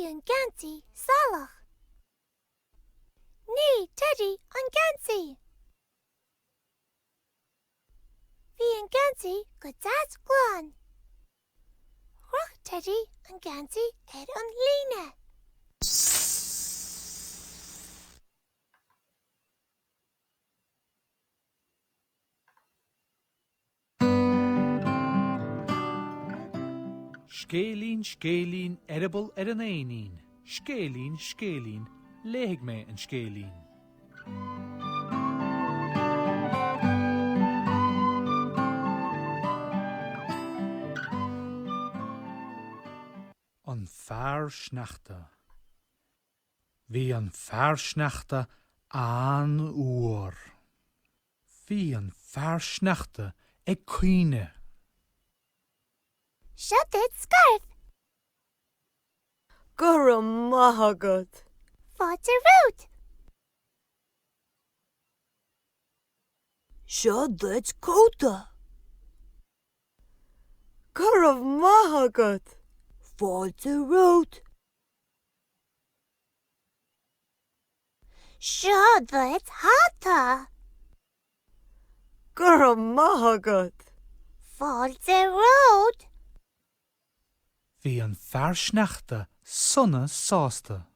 an geansaí salach. Nigh Teidí an geansaí. Bhí an geansaí go deas glan. Chroch Teidí an geansaí ar an líne. Scéilín, scéilín, eireaball ar an éinín, Scéilín, scéilín, léifidh mé an scéilín. An Fear Sneachta Bhí an fear sneachta an-fhuar. Bhí an fear sneachta ag caoineadh. Seo duit scairf. Go raibh maith agat. Fáilte romhat. Seo duit cóta. Go raibh maith agat. Fáilte romhat. Seo duit hata. Go raibh maith agat. Fáilte romhat. Bhí an fear sneachta sona sásta.